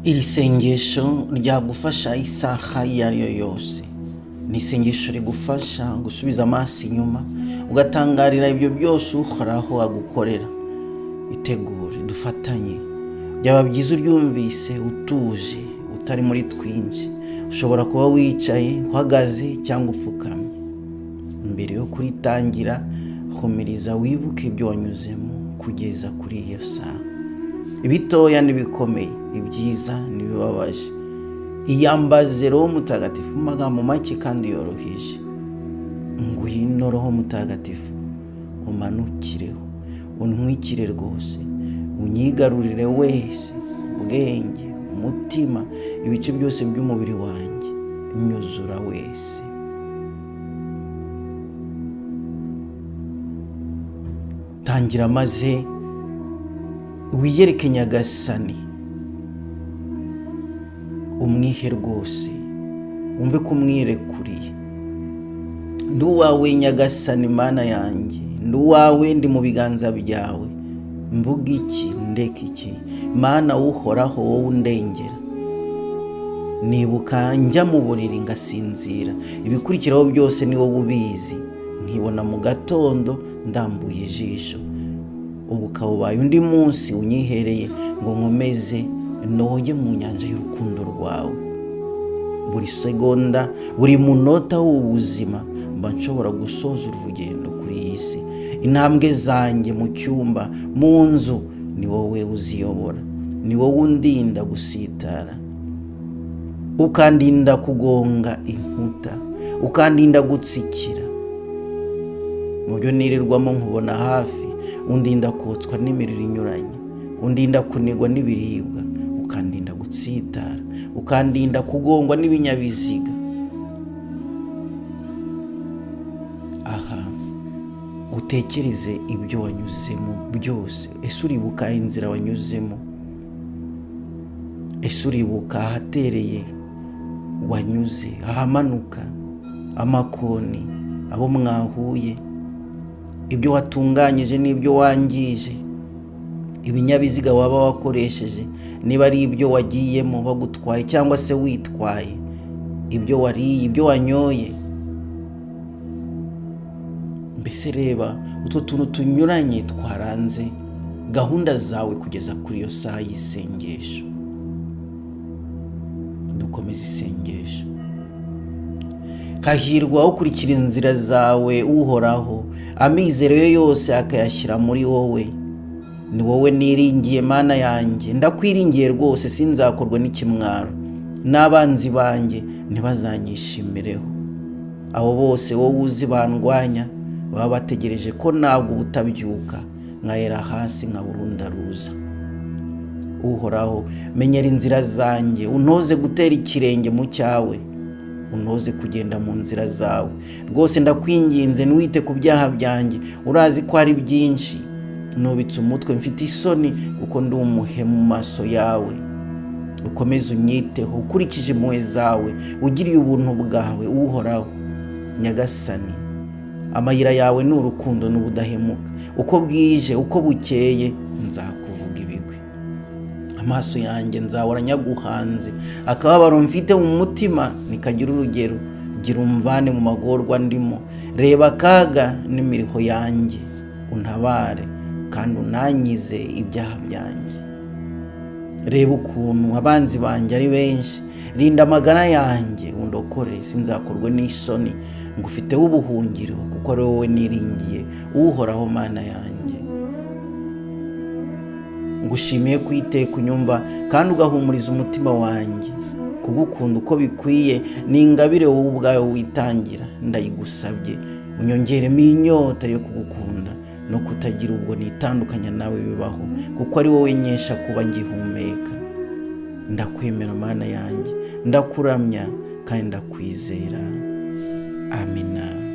Iri sengesho ryagufasha isaha iyo ari yo yose. Ni isengesho rigufasha gusubiza amaso inyuma, ugatangarira ibyo byose Uhoraho agukorera. Itegure, dufatanye. Byaba byiza uryumvise utuje, utari muri twinshi. Ushobora kuba wicaye, uhagaze cyangwa upfukamye. Mbere yo kuritangira, humiriza wibuke ibyo wanyuzemo kugeza kuri iyo saha. Ibitoya n'ibikomeye, ibyiza n'ibibabaje. Iyambaze Roho Mutagatifu mu magambo make kandi yoroheje. Ngwino Roho Mutagatifu, umanukireho, untwikire rwose, unyigarurire wese, ubwenge, umutima, ibice byose by'umubiri wanjye, nyuzura wese. Tangira maze wiyereke Nyagasani, umwihe rwose, wumve ko umwirekuriye. Ndi uwawe Nyagasani Mana yanjye, ndi uwawe, ndi mu biganza byawe. Mvuga iki, ndeka iki? Mana Uhoraho, wowe undengera. Nibuka njya mu buriri ngasinzira, ibikurikiraho byose ni wowe ubizi. Nkibona mu gatondo ndambuye ijisho, ubu ukaba ubaye undi munsi unyihereye ngo nkomeze noge mu nyanja y'urukundo rwawe. Buri segonda, buri munota w'ubuzima mba nshobora gusoza uru rugendo kuri iyi si. Intambwe zanjye mu cyumba, mu nzu, ni wowe uziyobora, ni wowe undinda gusitara, ukandinda kugonga inkuta, ukandinda gutsikira. Mu byo nirirwamo nkubona hafi, undinda kotswa n'imiriro inyuranye, undinda kunigwa n'ibiribwa, ukandinda gutsitara, ukandinda kugongwa n'ibinyabiziga. Aha utekereze ibyo wanyuzemo byose. Ese uribuka inzira wanyuzemo? Ese uribuka ahatereye wanyuze, ahamanuka, amakoni, abo mwahuye, ibyo watunganyije n'ibyo wangije, ibinyabiziga waba wakoresheje, niba ari ibyo wagiyemo bagutwaye cyangwa se witwaye, ibyo wariye, ibyo wanyoye. Mbese reba utwo tuntu tunyuranye twaranze gahunda zawe kugeza kuri iyo saha y'isengesho. Dukomeze isengesho. Hahirwa ukurikira inzira zawe Uhoraho, amizero ye yose akayashyira muri wowe. Ni wowe niringiye Mana yanjye, ndakwiringiye rwose, sinzakorwa n'ikimwaro, n'abanzi banjye ntibazanyishimireho. Abo bose wowe uzi bandwanya, baba bategereje ko ntabwo ubutabyuka, nkahera hasi nka burundaruza. Uhoraho, menyera inzira zanjye, untoze gutera ikirenge mu cyawe, untoze kugenda mu nzira zawe. Rwose ndakwinginze, ntiwite ku byaha byanjye, urazi ko ari byinshi. Nubitse umutwe mfite isoni, kuko ndi umuhemu mu maso yawe. Ukomeze unyiteho ukurikije impuhwe zawe, ugiriye ubuntu bwawe Uhoraho. Nyagasani, amayira yawe ni urukundo n'ubudahemuka. Uko bwije uko bukeye nzakuvuga ibigwi. Amaso yanjye nzahora nyaguhanze, akababaro mfite mu mutima nikagira urugero. Gira umvane mu magorwa ndimo, reba akaga n'imiriho yanjye, untabare kandi unanyize ibyaha byanjye. Reba ukuntu abanzi banjye ari benshi, rinda amagara yanjye undokore, sinzakorwe n'isoni. Ngufiteho ubuhungiro, kuko ari wowe niringiye, Uhoraho Mana yanjye. Ngushimiye ko iteka unyumva kandi ugahumuriza umutima wanjye. Kugukunda uko bikwiye ni ingabire wowe ubwawe witangira, ndayigusabye. Unyongeremo inyota yo kugukunda no kutagira ubwo nitandukanya nawe bibaho, kuko ari wowe nkesha kuba ngihumeka. Ndakwemera Mana yanjye, ndakuramya kandi ndakwizera. Amina.